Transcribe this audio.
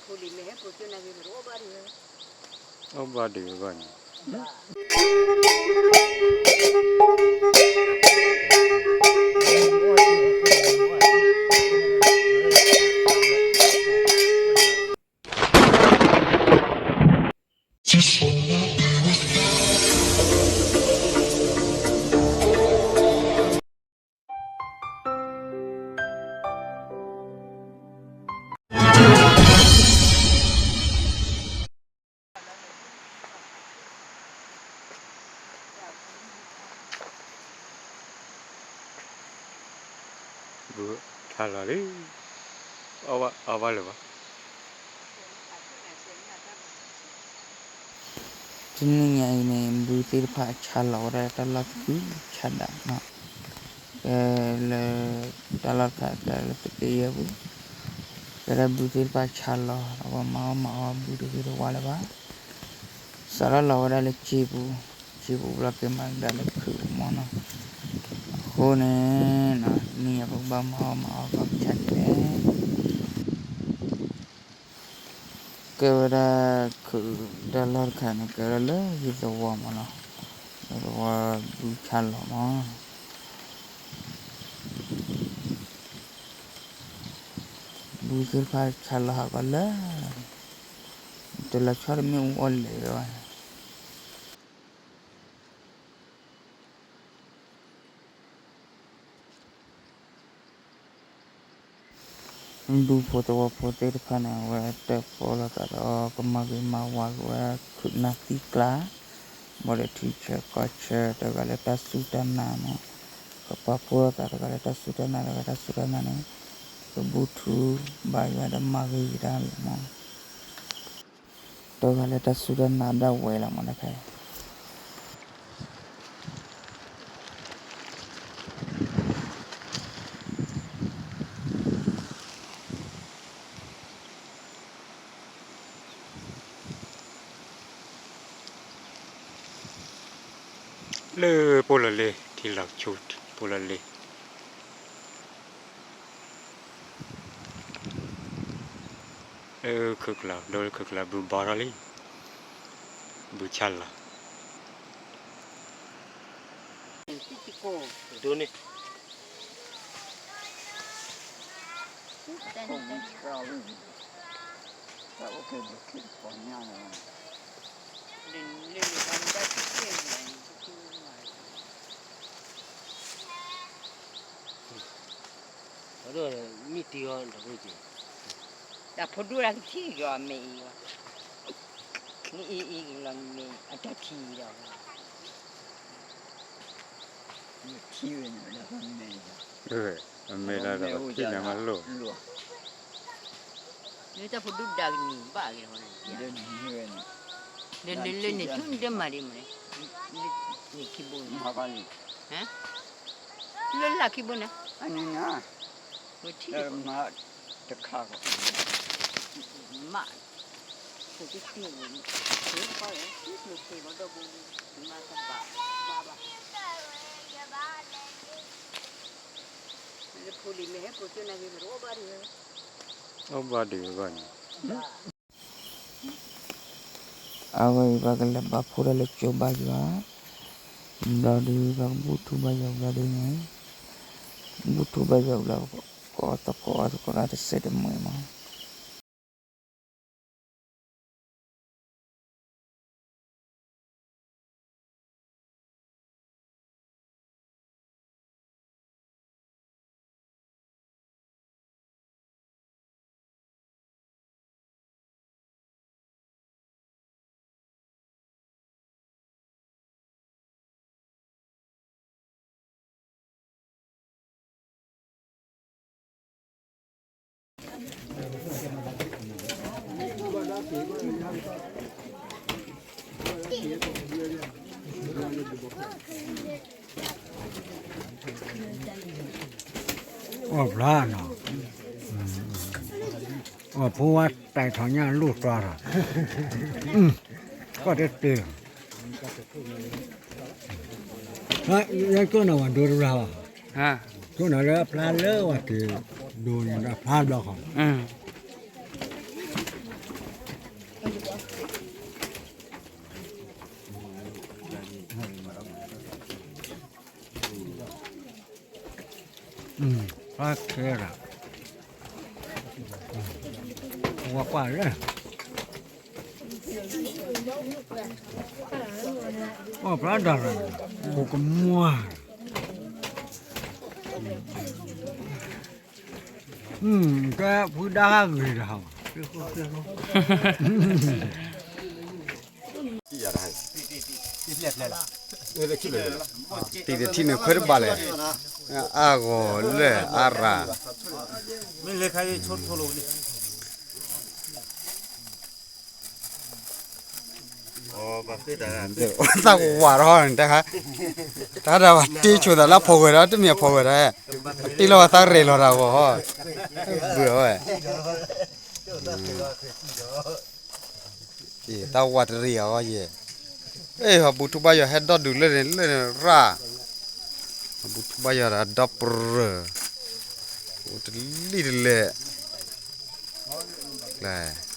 အိၣ်ဘၣ်ဒံးဘၣ်န့ၣ် ဘုဆါလီၤလံ, အီၣ်ဘၣ်လၢၤဘၣ်. တနံၤညါအံၤန့ၣ် ဘုသ့ၣ်တဖၣ်ဆါလီၤဝဲဒၣ်တၢ်လီၢ်သကုၤဆါဒးနီၤ, ကဲလၢတၢ်လီၢ်တခါကဲလၢပတ့ယဲၢ်ပူၤ, ကဲဒၣ်ဘုသ့ၣ်တဖၣ်ဆါလီၤ အဝဲမၤအီၣ်မၤအီၣ်ဘုတဂ့ၤတဝါလၢၤဘၣ်, စးထီၣ်လီၤဝဲဒၣ်လၢစ့ပူၤ, စ့ပူၤဘျီက့ၤမၤဒၣ်လၢခုးပူၤမနီၤ, အဃိန့ၣ် နံၤညါပကဘၣ်မၤအီၣ်မၤအီၣ်ဘၣ်ကဆါဒ်လဲၣ် ကဲဝဲဒၣ်ခုးတၢ်လီၢ်တခါန့ၣ် ကဲဝဲဒၣ်လၢယသဝီမးနီၤ, ယသဝီဘုဆါလီၤမး, ဘုသ့ၣ်တဖၣ်ဆါလီၤဟးဂီၤလၢ တလီၤဆီတမ့ၢ်အူအီၣ်လဲၤဝဲ ဒူဖိသဝီဖိသ့ၣ်တဖၣ်န့ၣ် အဝဲတၢၣ်ပီၣ်လိာ်သးဒီး ကမၤဂ့ၤမၤဝါက့ၤဝဲ ခုးနၢ်သံကျါ, ဘၣ်ဒီးထံဆၢကီၢ်ဆၢ တဂၤလၢတၢ်စူၢ်တၢ်နာ်မး, ကပာ်ဖှိၣ်လိာ်သးတဂၤလၢတၢ်စူၢ်တၢ်နာ် တဂၤတၢ်စူၢ်တၢ်နာ်န့ၣ် ကဘူၣ်ထူဘၣ်ယွၤဒီးမၤဂ့ၤကဒါလီၤမး တဂၤလၢတၢ်စူၢ်တၢ်နာ်ဒၣ်ဝဲလီၤမးတခါအံၤ လၢပိလီၤလ့ ထံလီၤဆူပိလီၤလ့ လၢခုးကျါ ဒိလၢခုးကျါ ဘုဘါထီၣ်လံ ဘုဆါလီၤ ဒိန့ၣ် မ့ၢ်တံၤအီၤ တၢ်ဖိဒိၣ် တၢ်ကထံၣ်ယီၤမဲာ်အံၤအီၤ, မ့ၢ်အံၤအံၤလီၤ မ့ၢ်အတၢ်ထံၣ်ဒီး ထံၣ်ဝဲန့ၣ် အမဲာ်လီၤဒီးထံၣ်န့ၣ်မးလိၣ်, မ့ၢ်တၢ်ဖိဒိၣ်ဒါကန့ၣ်ဘၣ်က့ၤလီၤ, လၢန့ၣ်လၢန့ၣ် ထူၣ်န့ၣ်တမၤဒ်မးန့ၣ်, န့ၣ်ခံဘိန့ၣ်, လၢလၢခံဘိန့ၣ်, အန့ၣ် ဝဲထံၣ် တခါ, မး, ဖိတသ့ၣ်န့ၣ်, ဖိတခီလဲၣ်, ဖိသ့ၣ်ဘၣ်ဒီးဘိ, မၤကဘၣ်, ဘၣ်ဘၣ်, လၢဖိလံၤမ့ၢ်ဟဲဖိကၠိနၤဂ့ၤ မ့ၢ်တအိၣ်ဘၣ်ဒံးဝဲ, အိၣ်ဘၣ်ဒံးဝဲဘၣ်န့ၣ် အဝဲအံၤ ပှၤကလဲၤဘါဖိတၢ်လၢကၠိဘါယွၤ, ဘျီဒုး ပှၤကဘူၣ်ထူဘါယွၤဘျီဒုးန့ၣ်, ဘူၣ်ထူဘါယွၤဘျီ ကအီၣ်သကိးအီၣ်သကိးတၢ်တစဲးတမှဲၤမး. အီၣ်ဖျါနီၤ, အီၣ်ဖိဝါတၢ်ထီၣ်ညါလိၣ်သွါထီၣ်, ကီၢ်တတ့ၢ်, ယကၠိနၤဝဲဒိတရၢဘၣ်, ကၠိနၤလၢအဖျါလၢဝဲက့ၤ, ဒိန့ၣ်အဖျါဘျီဃီ အ အ ဖျါခဲရၣ်, ဝၤကွၢ်လၢ, အိၣ်ဖျါဒၣ်ရၣ်, ဟိကမွၤ, ကဲဖုဒါဂ့ၤတဟးဘၣ်, တံၢ်တထံၣ်န့ၣ်ခွဲတဘၣ်လဲၣ်, အါဂီၢ်လၢအါရၣ်, သးဝးထီၣ်န့ၣ်တခါ, တၢ်ဒၣ်ဝဲတ့ဆိသးလၢဖီၣ်ဝဲဒၣ် တမ့ၢ်ဖီၣ်ဝဲဒၣ်, တ့လီၤဝဲသးရဲၣ်လီၤတၢ်ဂီၢ်, ဘုၣ်ဝဲ တၢ်ဝးတရံးအဂီၢ်ယဲ, အဲ ဟီၣ်ဘူးထူဘါယွၤဟဲဒီဒူၣ်လၢန့ၣ်လၢန့ၣ်ရၣ်, ဟီၣ်ဘူးထူဘါယွၤဒီးဒီပုၢ်ရၢၣ်, အိၣ်တလံၣ်တလဲၣ်, လဲၣ်